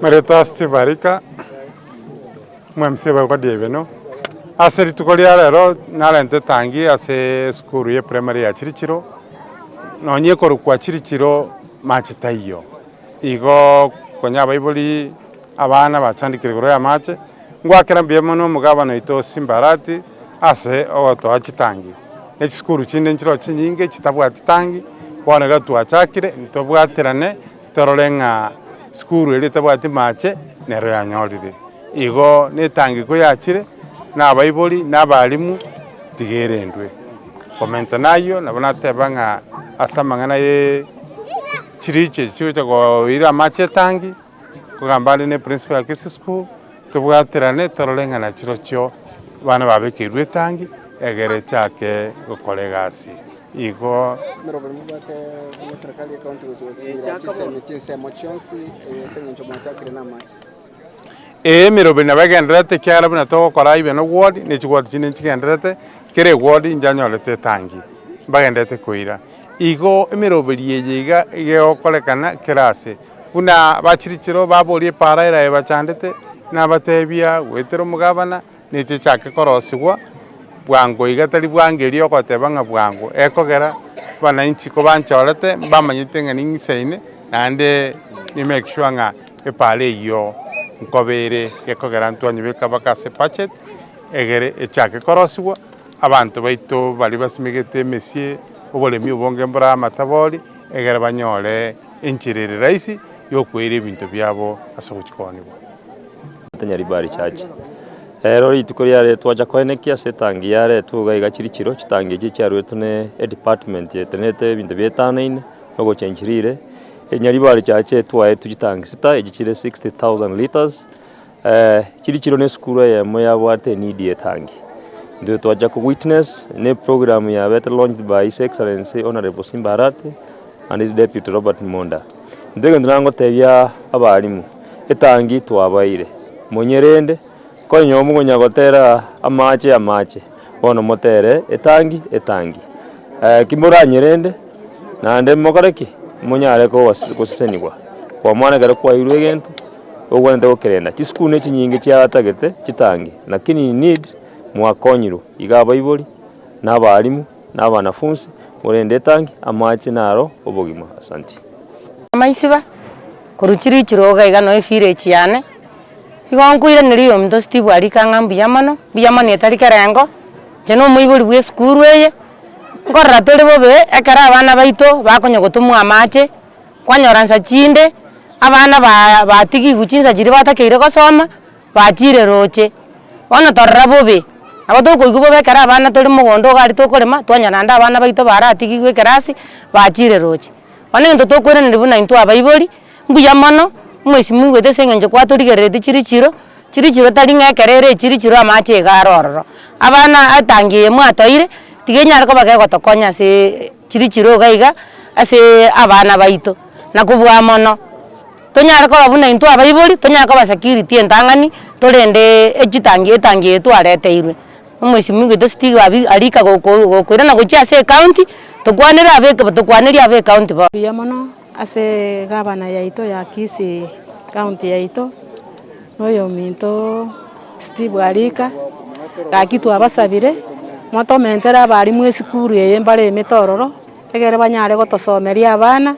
Mareta Steve Arika, omwemc bwa Ebeno, ase rituko ria rero narente etangi ase esukuru ya eprimary ya Chirichiro, nonye ekorokwa Chirichiro mache taiyo, igo konya abaibori abana bachandikire igoro y'amache, ngwakera mbuya mono omogabana oito Simba Arati ase ogotoa chitangi, ne chisukuru chinde nchiroo chinyinge chitabwati tangi, bono iga twachakire ntobwaterane torore ng'a sukuru eria etabwati mache nero yanyorire. Igo netangi koyachire, na abaibori na abalimu tiga erendwe. Komenta nayio nabo nateba ng'a ase amang'ana ye chiriche echi chigocha koira amache etangi, nkogamba ande ne principal ya Kisii school, tobwaterane torore ng'a nachirochio abana babekeirwe etangi, egere echake gokora egasi. Igo. Emeroberi mobwate buna eserekari y'ecounty gochia gosiira chisemi chinsemo chionsi ase eng'encho mwachakire namache. Ee, emeroberi nabo egendererete ekiagera buna togokora even ward, ne chiward chinde nchigendererete, kera eward nchianyorete etangi, mbagendererete koira. Igo emeroberi eye iga egokorekana kera ase, buna bachirichire baboria epaara eraye bachandete, nabatebia goetera omogabana, Nechichake korosigwa bwango iga tari bwango erio ogoteba ng'a bwango, ekogera abananchi kobanchorete mbamanyete ng'a ning'isaine naende ni make sure ng'a epaara eyio nkoba ere gekogera ntwanyebeka mpaka ase budget, egere echake korosigwa, abanto baito baria basimegete emesie, oboremi obonge mbore amatabori, egere banyore enchera ere rahisi ya okoira ebinto biabo ase ogochia koonigwa. Nyaribari Church. Ero rituko riare twacha koenekia ase etangi yaretwe iga iga chiri chiro, chitangi echi chiaruetwe ne edepartment etenenete ebinto bietanaine, na ogochengi rire. Nyaribari Church etwaetwe chitangi sita echi chire 60,000 litres, chiri chiro na esukuru eyemo yabwate eneed ya etangi. Intwe twacha ko witness na eprogram yabete launched by His Excellency Honourable Simba Arati and his deputy Robert Monda. Intwe egento nagotebia abalimu, etangi twabaire, monyerende, konya omogonya gotera amache amache, bono motere etangi etangi. Ki moranyerende, naende mokore ki? Monyare kobas gosesenigwa. Kwa mwana ekero kwairwe egento, ogwenerete gokerenda. Chisukuru ne chinyinge chiatagete chitangi, lakini need mwakonyirwe iga abaibori, na abalimu, na abanafunsi, morende etangi, amache naro obogima. Asanti. Amaisiba, korwa chirichire iga iga noe efirage yane, igo nkoiraneria oyominto Steve Arika ng'a mbuya mono, mbuya mono etari kerengo, inche na omoibori bwa esukuru eye, nkorora tore bobe ekero abana baito bakonya gotomwa amache, kwanyora nsa chinde, abana ba batigigwe chinsa chiria batakeire gosoma, bachire roche. Bono torora bobe, nabo tokoigwa bobe ekero abana tore mogondo iga aria tokorema, twanyora naende abana baito baratigigwe ekerasi, bachire roche. Bono egento tokoiraneria buna intwe abaibori, mbuya mono, omwesimiwa oito ase eng'encho kwatorigereretie chiri chiro, chiri chiro tari ng'a ekero ere echiri chiro amache iga are ororo. Abana etangi eye mwatoire, tiga enyare koba kegotokonya aseeee chiri chiro iga iga, aseeee abana baito, na kobua mono. Tonyare koba buna intwe abaibori, tonyare koba security entang'ani, torende echitangi etangi eye twareteirwe. Omweshimiwa oito Steve abi arika goko gokoirana gochia ase ecounty, tokwanere abeke tokwanerie abe ecounty bono. Mbuya mono ase egavana yaito ya Kisii county yaito, na oyominto Steve Arika, gaki twabasabire, motomentere abalimu esukuru eye mbaremete ororo, egere banyare gotosomeria abana.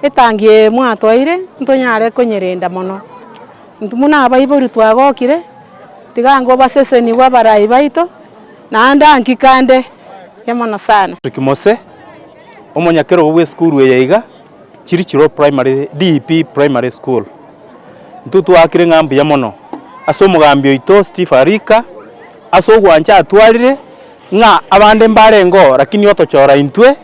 Etangi eye mwatwaire ntonyare konyerenda mono. Intwe buna abaibori twagokire. Tiga ango basesenigwe abarai baito, naende anki kande mbuya mono sana. Patrick Mose, omonyakerogo bw'esukuru eye iga, Chirichiro Primary, DEP Primary School. Intwe twaakire ng'a mbuya mono ase omogambi oito Steve Arika, ase ogwancha atwarire ng'a abande mbarenge oo lakini otochora intwe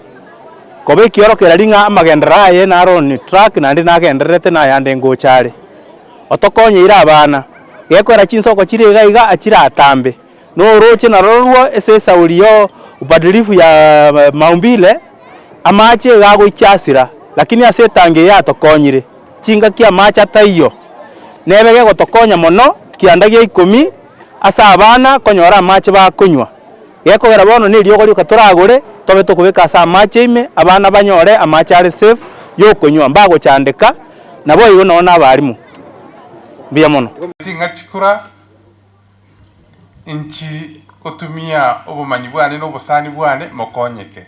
koba ekiorokererio ng'a amagenderero aye naro on track naende nagendererete nayande ngocha are. Otokonyeire abana, gekoera chinsoko chire iga iga achiratambe, na orooche narororwo ase esauri ya ubadilifu ya maumbile, amache iga agoichia asira, lakini ase etangi eye yatokonyire, chingaki amache ataiyo, nebe gegotokonya mono kianda gia ikomi ase abana konyora amache bakonywa. Gekogera bono neriogo rioka toragore, tobe tokobeka ase amache ime, abana banyore amache are safe yokonywa, mbagochandeka, Naboigo nonya nabarimu. Mbuya mono. Ting'achikora inchi gotumia obomanyi bwane na obosani bwane mokonyeke.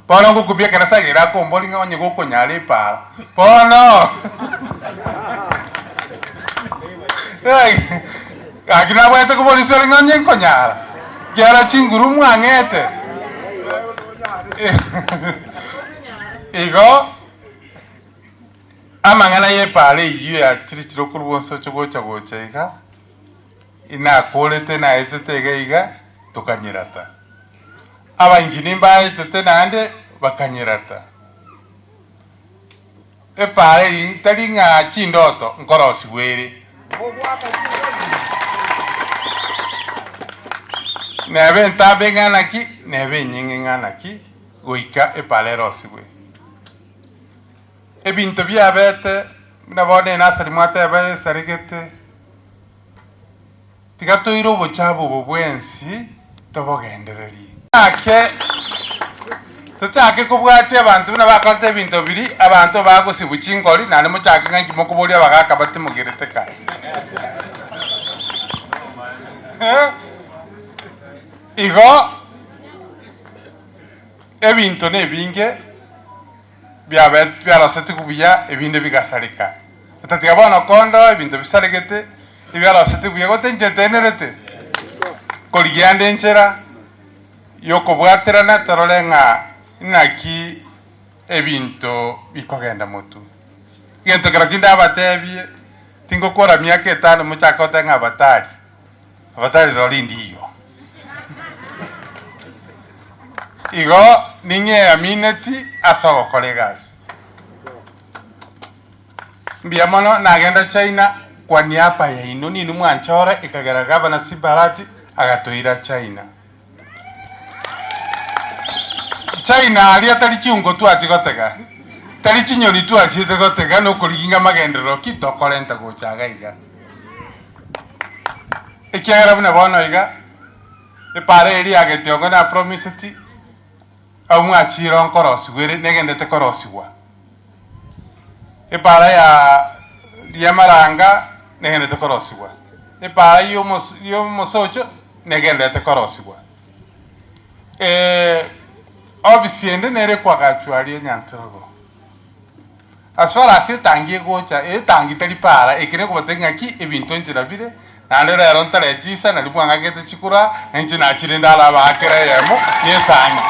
Bono ngokumia ekero Sagero akombori ng'a onye gokonyara epaara. Bono gaki nabwate koboria sore ng'a onye nkonyara, kiara chinguru mwang'ete. Igo. Amang'ana y'epaara eyio yachirichire okorwa onsocho gocha gocha iga, inakorete naetete iga iga, tokanyerata. Abainjinia mbaetete naende bakanyerata. Epaara eyio tari ng'a chindoto nkorosigwa ere. Nebe entambe ing'ana ki, nebe enyinga ing'ana ki, goika epaara erosigwe. Ebinto biabete buna bono enasari mwateba esaregete, tiga toire obochabu obo bwensi tobogendererie. Ake tochake kobwatia abanto buna bakorete ebinto biria, abanto bagosibwa chingori, naende mochake ng'a inki mokoboria abagaka batimogerete kare. Igo ebinto nebinge. biarosetigwe buya, ebinde bigasareka. Otatiga bono kondo ebinto bisaregete, ebiarosetigwe buya, gose inche ntenerete korigia ande enchera y'okobwaterana torore ng'a inaki ebinto bikogenda motwe. Egento kero kinde abatebie, tingokora miaka etano mochake goteba ng'a abatari, abatari rori ndiyo. Igo ning'eamineti ase ogokora egasi. Mbuya mono nagenda China kwa niaba yaino ninwe mwanchora ekagera Gavana Simbarati agatoira China. China aria tari chiungo twachia gotega, tari chinyoni twachiete gotega nokoriginga amagenderero ki tokorenta gocha iga iga. Ekiagera buna bono iga, Epaara eria ya Getiongo napromiseti, abwo mwachiire nkorosiwa ere, negenderete korosigwa. Epaara ya riamaranga negenderete korosigwa. Epaara y'omos y'omosocho negenderete korosigwa. Ofisi ende nere ekwagachwa aria Nyantrogo. As far as etangi egocha, etangi tari paara, eke nekobatebia ng'aki ebinto nchera bire, naende rero ntareti insa naria mwang'akete chikura, na inche nachire ndarabaakere eyemo ya etangi.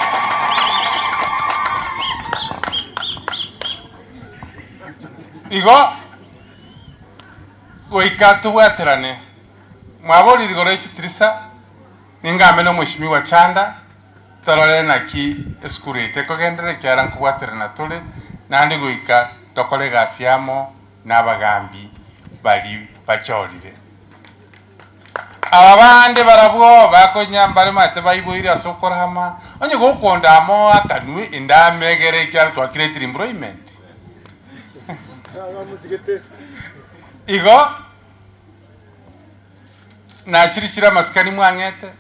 Igo, goika tobwaterane, mwaborire igoro ye chitirisa, ningambe na omweshimiwa Chanda. Torore naki esukuru yaito ekogenderera ekiagera nkobwaterana tore, naende goika tokore egasi amo nabagambi baria bachorire. Aba bande barabwo bakonya mbaremate baiboire ase okorama, onye gokonda amo akanwe endama egere ekiagera twakiretire employment. Igo nachirichire amasikani mwang'ete.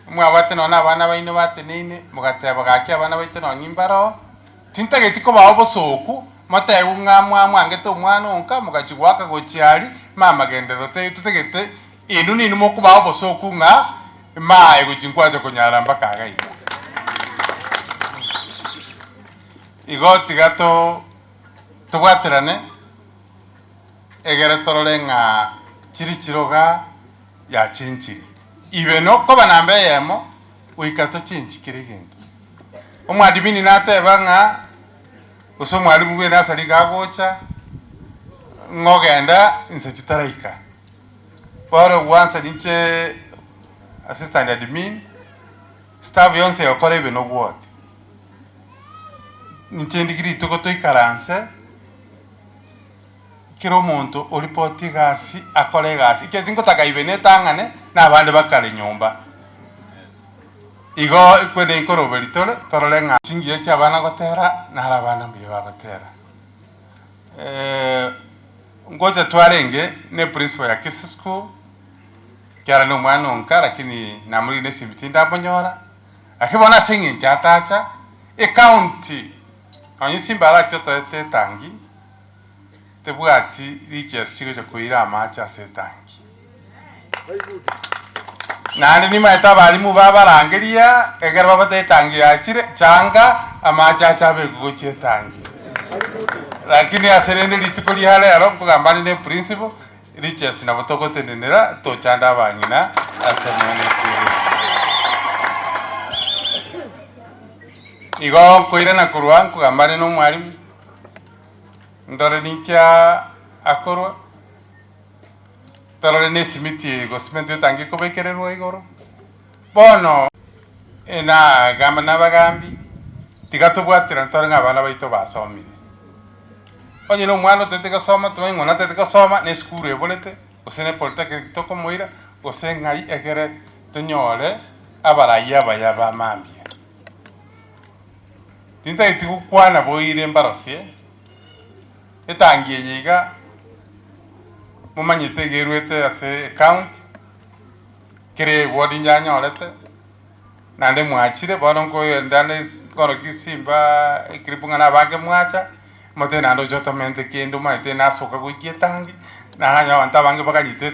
Mwabwate nonya nabana baino bateneine, mogateba, Gaki abana baito nonya imbaroo, tintageti kobao obosooku, motebwe ng'a mwamwangete omwana onka, mogachia goaka gochia aria, mamagenderero taiyo totagete inwe ninwe mokobaa obosooku ng'a maye gochia nkwacha konyara mpaka iga iga. Igo tiga to tobwaterane, egere torore ng'a chiri chiroga. yachenchire. Ibe nokoba namba eyemo goika tochenchi kera egento. Omwadimini nateba ng'a gose omwalimu bwe enasari iga agocha, ng'ogenda inse chitaraika. Bono gwansa ninche assistant admin, staff yonsi egokora ebe nobwode. Ninche ndigie rituko toikaranse. Kera omonto oripoti egasi akore egasi, ekiagera tingotaka ibe netang'ane na abande bakare nyomba. Igo ekwende nkoroberi tore torore ng'a chingiya chia abana gotera naro abana mbuya bagotera. Ngocha twarenge ne principal ya Kisii school, ekiagera na omwana onka lakini namorire ne esimi tindamonyora, lakini bono ase eng'encho atacha, ecounty nonye simba arache otoete etangi. Tebwati richiasi chigocha koira amache ase etangi. Naende nimaete abalimu babarangeria, ekero babwate etangi yachire, changa amache ache abekwe gochia etangi. Lakini ase rende rituko ria rero nkogamba nde ne principal, richiasi nabo togotenenera tochande abang'ina ase amang'ana ekuru. Igo nkoirana korwa nkogamba nde na omwalimu. Ndore ninki akorwa, torore nesimiti eye gose simenti etangi ekobekererwa igoro. Bono nagamba nabagambi, tiga tobwaterane tore ng'a abana baito basomire. Onye na omwana otagete gosoma tomanye ng'a onatagete gosoma na esukuru eborete, gose ne polytechnic tokomoira, gose ng'ai egere tonyore abarai abaya ba mambia. Tintageti gokwana boire mbarosie etangi eye iga momanyete iga erwete ase ecounty, kera eward nyanyorete, naende mwachire bono nkoenda nkorokia simba eclip ng'a nabange mwacha, motebe naende oche otomente kende omanyete nasoka goikia etangi, naganya abanto abange baganyete.